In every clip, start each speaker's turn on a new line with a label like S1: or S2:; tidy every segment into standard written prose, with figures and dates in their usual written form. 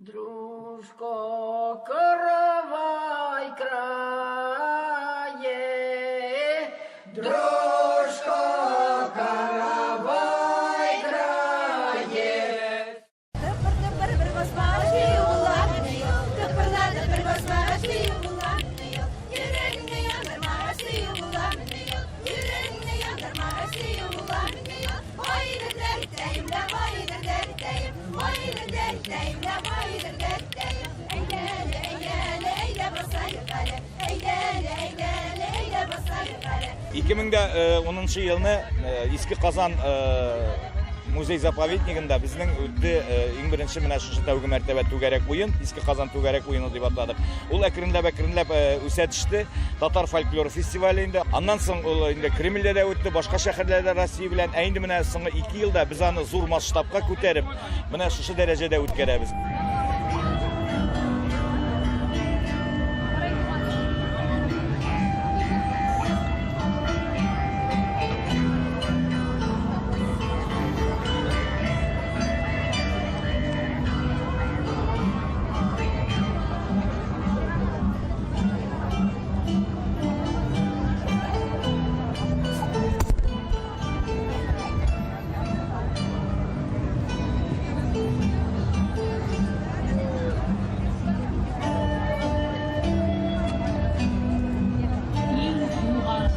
S1: Дружко, каравай крае, дружко, каравай крае.
S2: Тыпыр-тыпыр бер басма җыю, тыпырдатып бер басма җыю, йөрәгеңне яндырма сөю була, йөрәгеңне яндырма сөю була. Айдыр дәрттәем дә, айдыр дәрттәем, айдыр дәрттәем дә, айдыр дәрттәем. Әйдә әле, әйдә әле, әйдә басайык әле, әйдә әле, әйдә әле, әйдә басайык әле.
S3: 2010 елны Иске Казан музей-заповеднигында безнең үтте иң беренче менә шушы тәүге мәртәбә түгәрәк уен, Иске Казан түгәрәк уены дип атадык. Ул әкренләп-әкренләп үсә төште. Татар фольклор фестивале инде. Аннан соң ул инде Кремльдә дә үтте, башка шәһәрләрдә Россия белән. Ә инде менә соңгы 2 елда без аны зур масштабка күтәреп, менә шушы дәрәҗәдә үткәрәбез.
S4: Иң югары,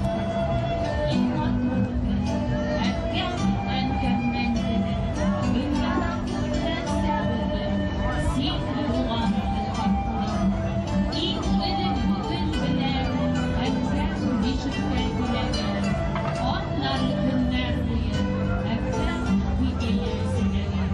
S4: иң матур көн, әткәм, әнкәм мәңгелек. Дөньяда күп нәрсә булды, син туган көн хаклы. Иң элек бу көн белән әткәм бишектә көйләгән. Аннары көннәр буе әткәм хикәя сөйләгән.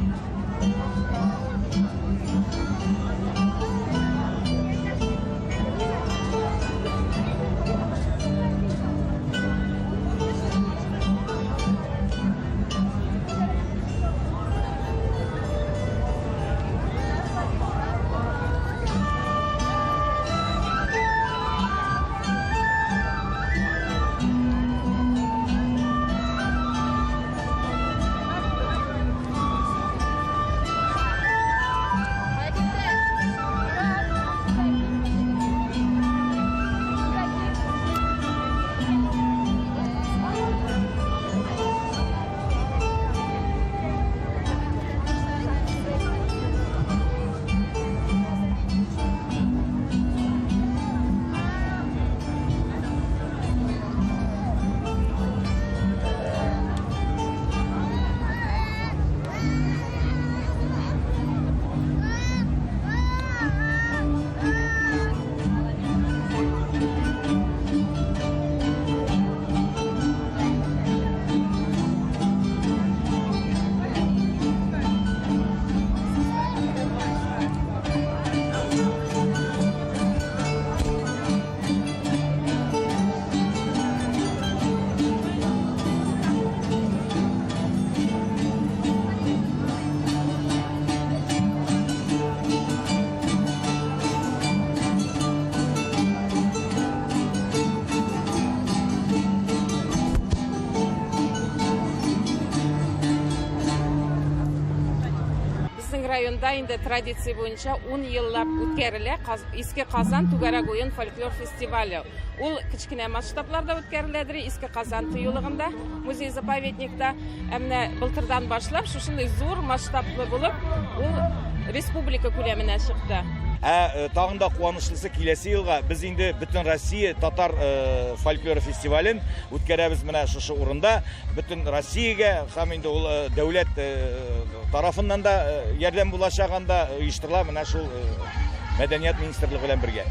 S5: Безнең районда инде традиция буенча 10 еллап үткәрелә Иске Казан түгәрәк уен фольклор фестивале. Ул кечкенә масштабларда үткәреләдер, Иске Казан тыюлыгында, музей-заповедникта. Ә менә былтырдан башлап шушындый зур масштаблы булып, ул республика күләменә чыкты.
S3: Ә тагын да куанычлысы, киләсе елга без инде бөтен Россия татар фольклоры фестивален үткәрәбез менә шушы урында. Бөтен Россиягә һәм инде ул дәүләт тарафыннан да ярдәм булачак, анда оештырыла менә шул мәдәният министрлыгы белән бергә.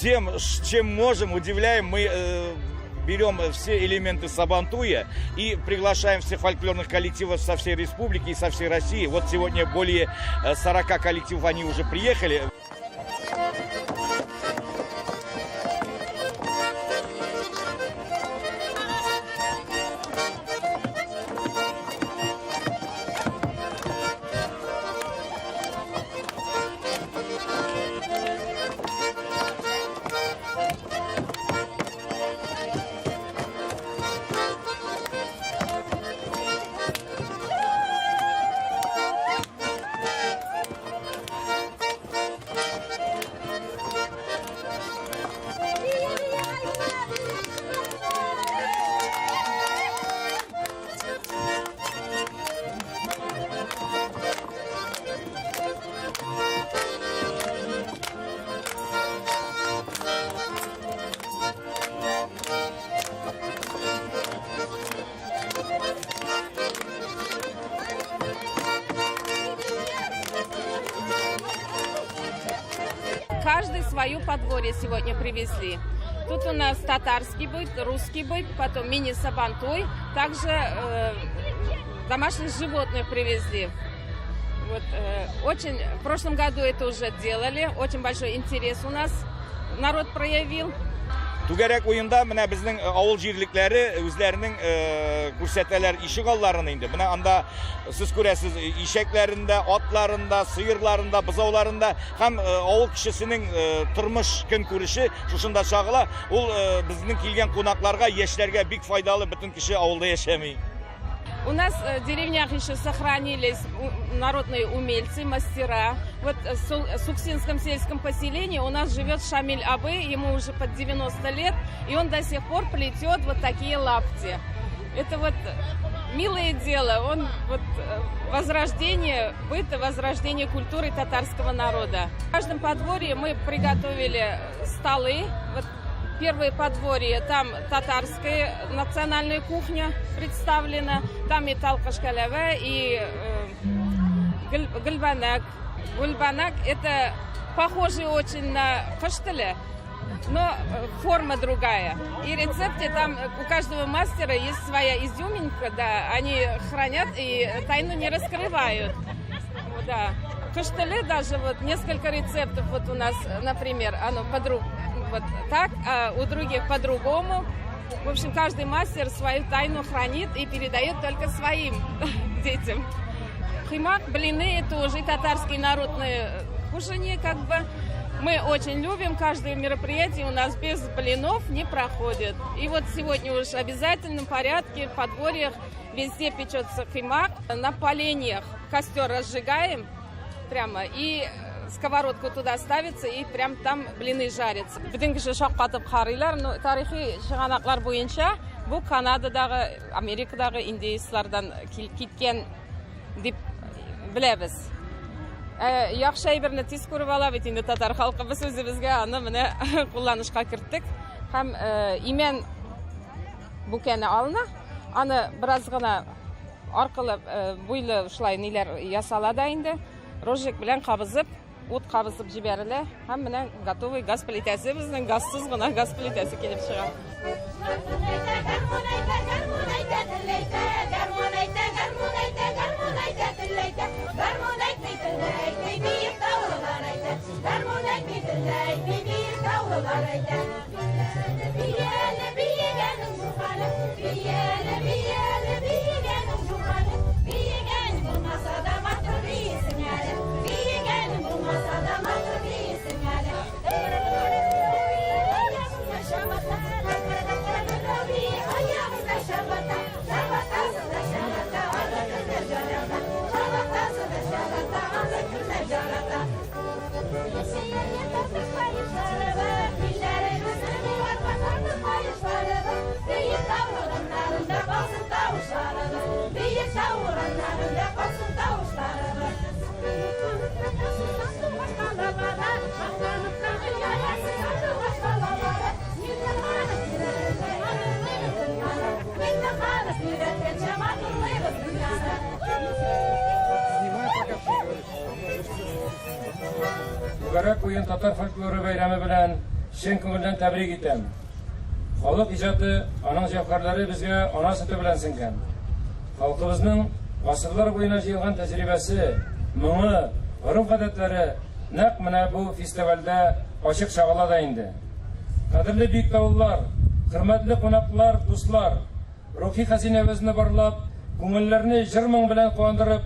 S3: Всем, чем можем, удивляем. Мы берем все элементы Сабантуя и приглашаем всех фольклорных коллективов со всей республики и со всей России. Вот сегодня более 40 коллективов, они уже приехали.
S5: Каждый свое подворье сегодня привезли. Тут у нас татарский быт, русский быт, потом мини-сабантуй. Также домашних животных привезли. Вот, очень, в прошлом году это уже делали. Очень большой интерес у нас народ проявил.
S3: Түгәрәк уенда менә безнең авыл җирлекләре үзләренең күрсәтәләр ишек алларын инде. Менә анда сез күрәсез ишәкләрендә, атларында, сыерларында, бозауларында һәм авыл кешесенең тормыш көнкүреше шушында чагыла. Ул безнең килгән кунакларга, яшьләргә бик файдалы, бөтен кеше авылда яшәми.
S5: У нас в деревнях еще сохранились народные умельцы, мастера. Вот в Суксинском сельском поселении у нас живет Шамиль Абы, ему уже под 90 лет, и он до сих пор плетет вот такие лапти. Это вот милое дело, он вот возрождение быта, возрождение культуры татарского народа. В каждом подворье мы приготовили столы, вот Первое подворье, там татарская национальная кухня представлена, там и талкыш кәләвә, и гөлбанак. Гөлбанак это похоже очень на кош теле, но форма другая. И рецепты там у каждого мастера есть своя изюминка, да, они хранят и тайну не раскрывают. Да. Кош теле даже вот несколько рецептов вот у нас, например, оно вот так, а у других по-другому. В общем, каждый мастер свою тайну хранит и передает только своим детям. Коймак, блины, это уже татарские народные кушанье, как бы. Мы очень любим, каждое мероприятие у нас без блинов не проходит. И вот сегодня уж в обязательном порядке в подворьях везде печется коймак. На поленьях костер разжигаем прямо и сковородку туда ставится, и прям там блины жарятся. Бөтен кеше шаккатып карыйлар. Ну, тарихи чыганаклар буенча бу Канададагы, Америкадагы индейцлардан киткән дип беләбез. Яхшы әйберне тиз күреп ала бит инде татар халкы. Без үзебезгә аны менә кулланышка керттек. Һәм имән бүкәне алына. Аны бераз гына аркылы буйлы шулай ниләр ясала да инде. Розжиг белән кабызып, ут кабызып җибәрелә һәм менә готовый газ плитәсе безнең газсыз гына газ плитәсе килеп чыга.
S2: Гармун әйтә, гармун әйтә, гармун әйтә, тел әйтә, гармун әйтә, гармун әйтә, гармун әйтә, тел әйтә, гармун әйтми, тел әйтми, биек таулылар әйтә, гармун әйтми, тел әйтми, биек таулылар әйтә. Бияле, биегәнең жуганы, бияле, бияле, биегәнең жуганы, биегән булмаса да матур бийесең әле, биегән булмаса да матур бийесең әле. Аягында чабата, чабатасы да чабата, аны кемнәр ярата, чабатасы да чабата, аны кемнәр ярата. Тартык каешлары бар, билләребезне буарга тартык каешлары бар. Биек тау урыннарында калсын тавышларыбыз, биек тау урыннарында калсын тавышларыбыз. Миңнеханов өйрәткәнчә матурлыйбыз дөньяны.
S6: Снимай пока что говоришь.
S7: Түгәрәк уен татар фольклоры бәйрәме белән чын күңелдән тәбрик итәм. Халык иҗаты, аның җәүһәрләре безгә ана сөте белән сеңгән. Халкыбызның гасырлар буена җыелган тәҗрибәсе, моңы, гореф-гадәтләре нәкъ менә бу фестивальдә ачык чагыла да инде. Кадерле биектаулылар, хөрмәтле кунаклар, дуслар, рухи хәзинәбезне барлап, күңелләрне җыр-моң белән куандырып,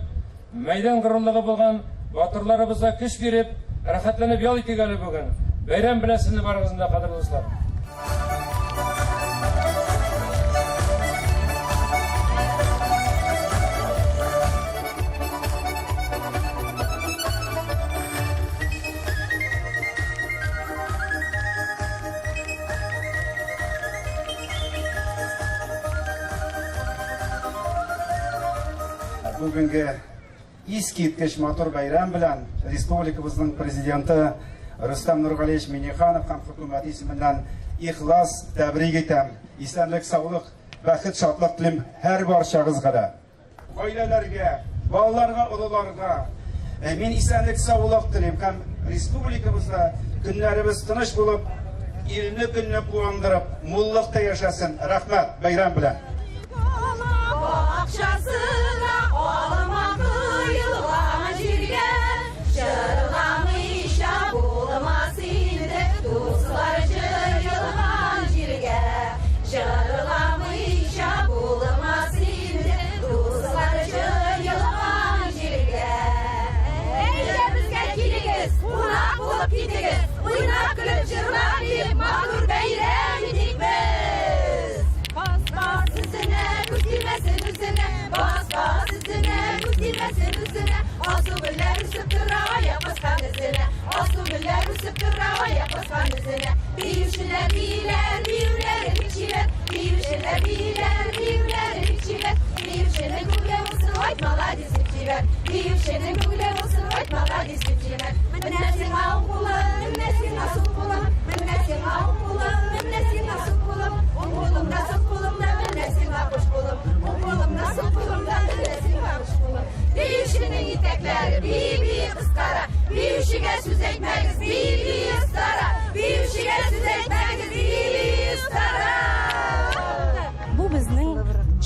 S7: мәйдан горурлыгы булган батырларыбызга көч биреп, рәхәтләнеп ял итик әле бүген. Бәйрәм белән сезне барыгызны да, кадерле дуслар.
S6: Бүгенге искиткеч матур бәйрәм белән республикабызның президенты Рөстәм Нургалиевич Минниханов һәм хөкүмәте исеменнән ихлас тәбрик итәм. Исәнлек, саулык, бәхет, шатлык телим һәр барчагызга да. Гаиләләргә, балаларга, олыларга мин исәнлек, саулык телим һәм республикабызда көннәребез тыныч булып, илне көнне куандырып, муллыкта яшәсен. Рәхмәт, бәйрәм белән.
S2: Бакчасына алма коелган җиргә җырламыйча булмас инде дуслар җыелган җиргә җырламыйча булмас инде дуслар җыелган җиргә. Әйдә безгә килегез, кунак булып китегез, уйнап көлеп җырлап биеп матур бәйрәм итик без. Бас бас үзенә, күз тимәсен үзенә, бас бас.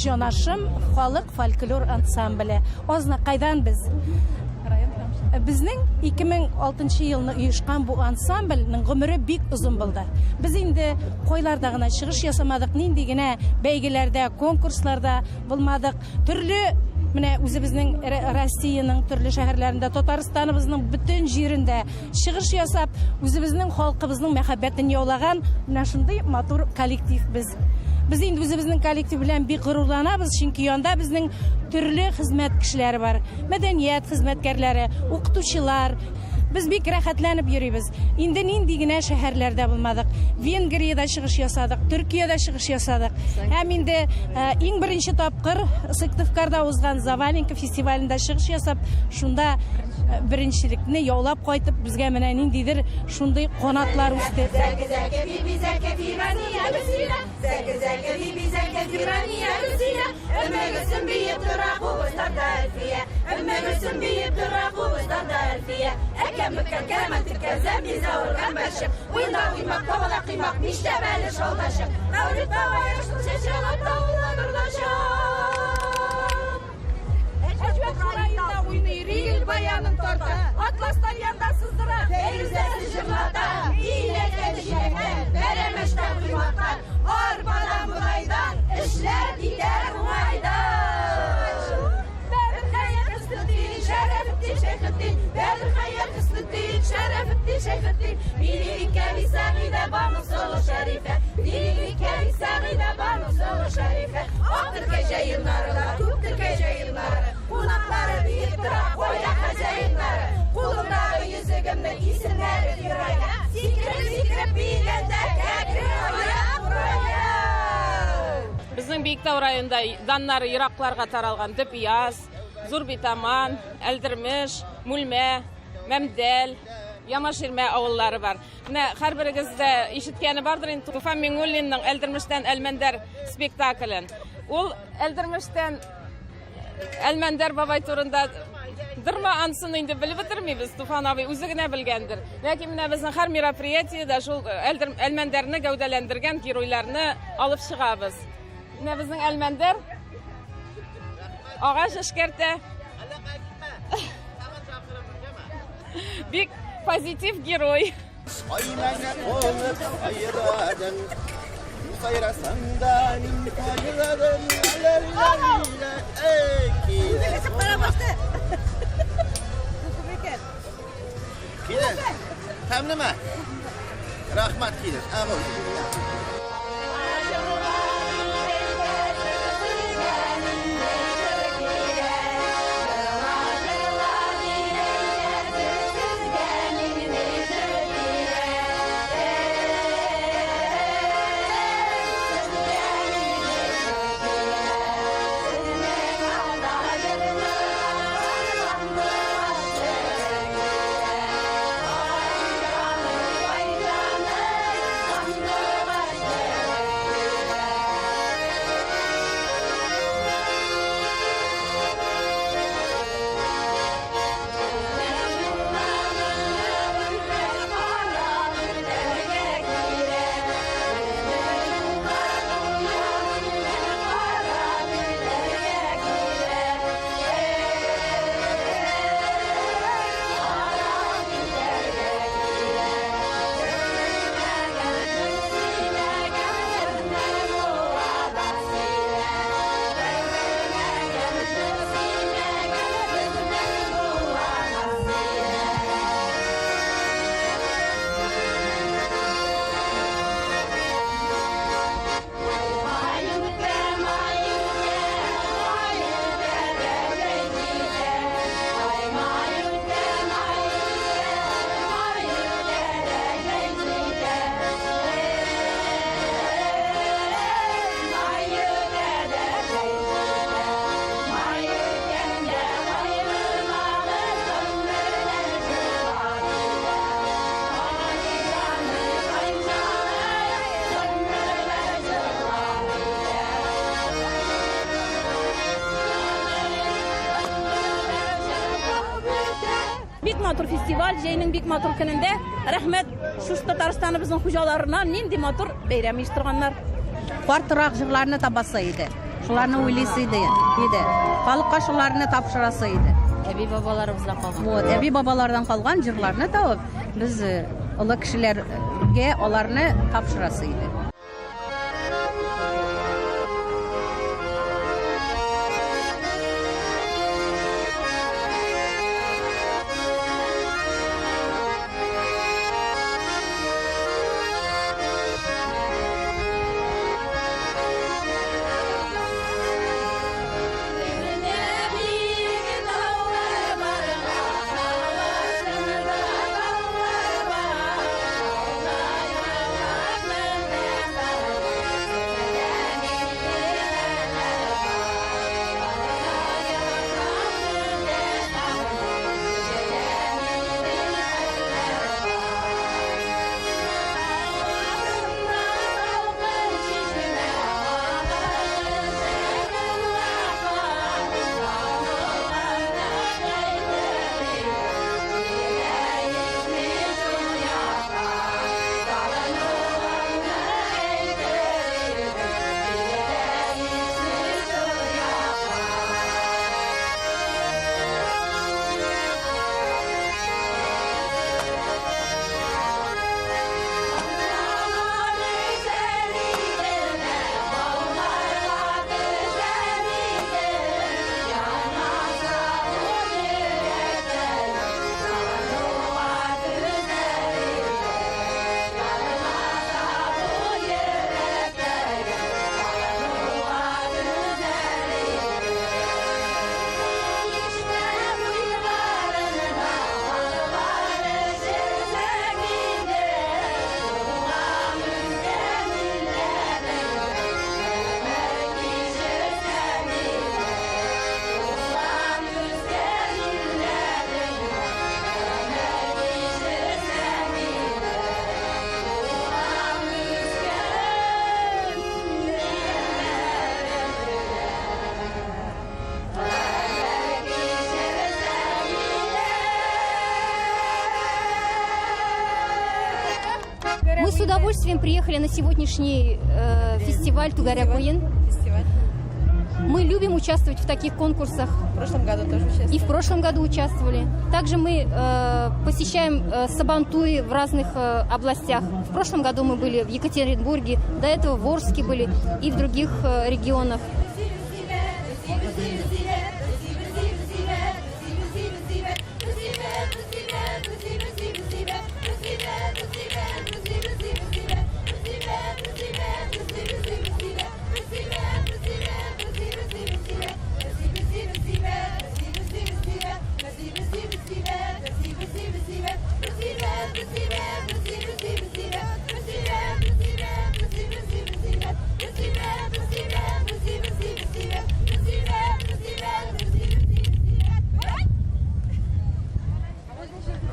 S8: Җанашым халык фольклор ансамбле. Азнакайдан без. Безнең 2006 елны оешкан бу ансамбльнең гомере бик озын булды. Без инде кайларда гына чыгыш ясамадык, нинди генә бәйгеләрдә, конкурсларда булмадык. Төрле менә үзебезнең Россиянең төрле шәһәрләрендә, Татарстаныбызның бөтен җирендә чыгыш ясап, үзебезнең халкыбызның мәхәббәтен яулаган менә шундый матур коллектив без. Без инде үзебезнең коллектив белән бик горурланабыз, чөнки янда безнең төрле хезмәт кешеләре бар. Мәдәният хезмәткәрләре, укытучылар. Без бик рәхәтләнеп йөрибез. Инде нинди генә шәһәрләрдә булмадык. Венгриядә чыгыш ясадык, Төркиядә чыгыш ясадык. Һәм инде иң беренче тапкыр Сыктывкарда узган Заваленка фестивалендә чыгыш ясап, шунда беренчелекне яулап кайтып, безгә менә ниндидер шундый канатлар үсте.
S2: Баянын тарта, Атлас тальянда сыздыра, Фәйрүзәсе җырлата, Иләктән җиләктән, Бәрәмәчтән коймактан, Арпадан бодайдан, Эшләр китәр уңайдан. Бәдерхәят Хөснетдин, Шәрәфетдин Шәйхетдин, Бәдерхәят Хөснетдин, Шәрәфетдин Шәйхетдин, Бирибикә Бисәгыйдә Бану Сылу Шәрифә, Бирибикә Бисәгыйдә Бану Сылу Шәрифә, Ак теркәй җәеннары да, күк теркәй җәеннары, кунаклары биеп тора, кайда хозяиннары? Кулымдагы йөзегемнең исемнәре Фирая, сикереп-сикереп биегәндә кәкре аяк Фирая.
S5: Безнең Биектау районында даннары еракларга таралган Дөпьяз, Зур Битаман, Әлдермеш, Мүлмә, Мәмдәл, Ямаширмә авыллары бар. Менә һәрберегез дә ишеткәне бардыр инде Туфан Миңнуллинның Әлдермештән Әлмәндәр спектаклен. Ул Әлдермештән Әлмәндәр бабай турында дырма ансын инде белеп бетермибез, Туфан абый үзе генә белгәндер. Ләкин менә безнең һәр мероприятиедә шул Әлмәндәрне гәүдәләндергән геройларны алып чыгабыз. Менә безнең Әлмәндәр агач эшкәртә. Бик позитив герой.
S9: Тәмлеме? Рәхмәт, килен.
S10: Бик матур фестиваль, җәйнең бик матур көнендә. Рәхмәт шушы Татарстаныбызның хуҗаларына, нинди матур бәйрәм оештырганнар.
S11: Картрак җырларны табасы иде. Шуларны уйлыйсы иде. Иде. Халыкка шуларны тапшырасы иде.
S10: Әби бабаларыбыздан калган.
S11: Вот, әби бабалардан калган җырларны табып, без олы кешеләргә аларны тапшырасы иде.
S12: Мы с удовольствием приехали на сегодняшний фестиваль Түгәрәк уен. Мы любим участвовать в таких конкурсах.
S13: В прошлом году тоже участвовали.
S12: И в прошлом году участвовали. Также мы посещаем сабантуи в разных областях. В прошлом году мы были в Екатеринбурге, до этого в Орске были и в других регионах.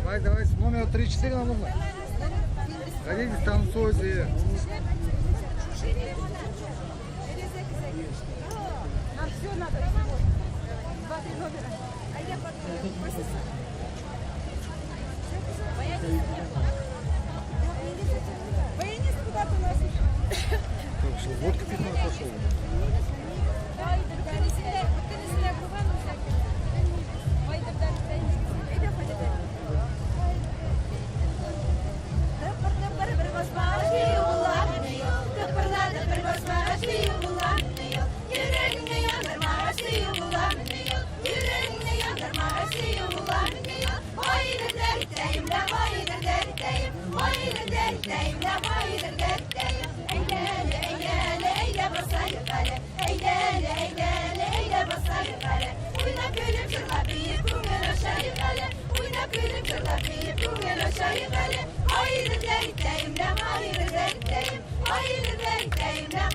S14: Давай, давай, с номера 3-4 нам нужно. Садитесь, танцуйте.
S2: Нам все надо. 2-3 номера. А я потом. Баянист куда-то у нас ушел.
S14: Так что, водка пить надо пошел.
S2: Hayırdır deyim, hayırdır deyim, hayırdır deyim.